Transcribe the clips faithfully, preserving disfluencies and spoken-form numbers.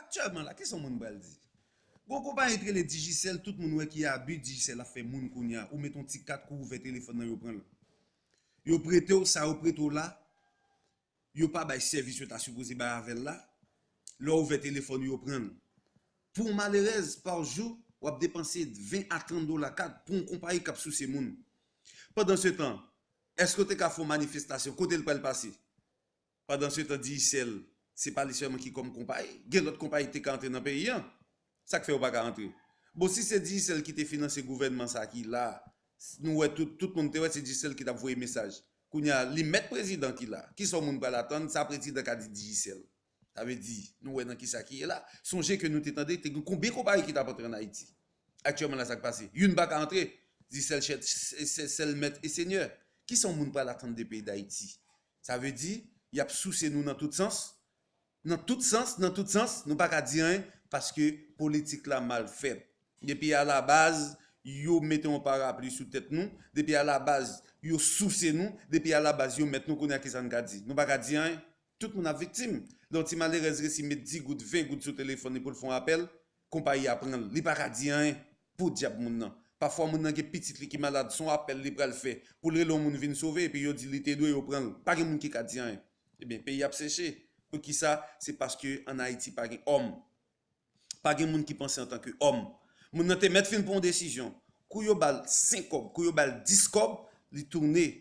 Aktyèlman la, kisa yon moun pral di? Gon konpayi ki rele Digicel, tout moun wè ki abi Digicel ap fè moun kounye a. Ou met yon ti kat kou ouvè telefòn nan, yo pran l. Yo prete w, sa yo prete w la, yo pa bay sèvis yo ta sipoze bay avè l la. Lè w ouvè telefòn, yo pran l. Pou malerèz, pa jou, w ap depanse ven a trant dola kat pou yon konpayi k ap souse moun. Pandansetan, èske w te ka fè yon manifestasyon? Kote l pral pase? Pandansetan, Digicel, se pa li sèlman ki kòm konpayi. Gen lòt konpayi ki te ka antre nan peyi a. Sa k fè yo pa ka antre? Bon, si se Digicel ki te finanse gouvènman sa ki la, nou wè tout, tout moun te wè se Digicel ki t ap voye mesaj. Kounye a, li mèt prezidan ki la. Kisa yon moun pral atann, sa prezidan ka di Digicel? Sa vle di, nou wè nan kisa ki ye la. Sonje ke nou te tande, te gen konbyen konpayi ki t ap antre ann Ayiti? Aktyèlman la, sa k pase? Youn pa ka antre. Digicel, sèl, sèl, sèl mèt e senyè. Kisa yon moun pral atann de peyi Dayiti? Sa vle di, y ap souse nou nan tout sans. Nan tout sans, nan tout sans, nou pa ka di anyen, paske politik la mal fèt. Depi alabaz, yo mete yon parapli sou tèt nou. Depi alabaz, yo souse nou. Depi alabaz, yo mèt nou. Kounye a, kisa n ka di? Nou pa ka di anyen. Tout moun ap viktim. Lè yon ti malerèz resi met dis goud, ven goud sou telefòn li pou l fè yon apèl, konpayi a pran l. Li pa ka di anyen. Podyab moun nan. Pafwa moun nan gen pitit li ki malad, se yon apèl li pral fè pou l rele yon moun vin sove, epi yo di li te dwe, yo pran l. Pa gen moun ki ka di anyen. Ebyen, peyi ap seche. Poukisa? Se paske ann Ayiti pa gen òm. Pa gen moun ki panse antanke òm. Moun nan te mèt fin pran yon desizyon. Kou yo ba l senk kòb, kou yo ba l dis kòb, li tounen,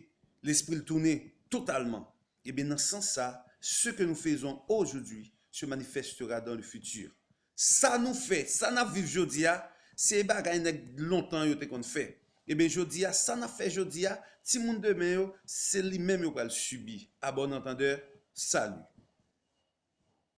lespri l tounen totalman. Ebyen, nan sans sa, ce que nous faisons aujourd'hui se manifestera dans le futur. Sa nou fè, sa n ap viv jodi a, se bagay nèg lontan yo te konn fè. Ebyen, jodi a, sa n ap fè jodi a, timoun demen yo, se li menm yo pral sibi. À bon entendeur, salut.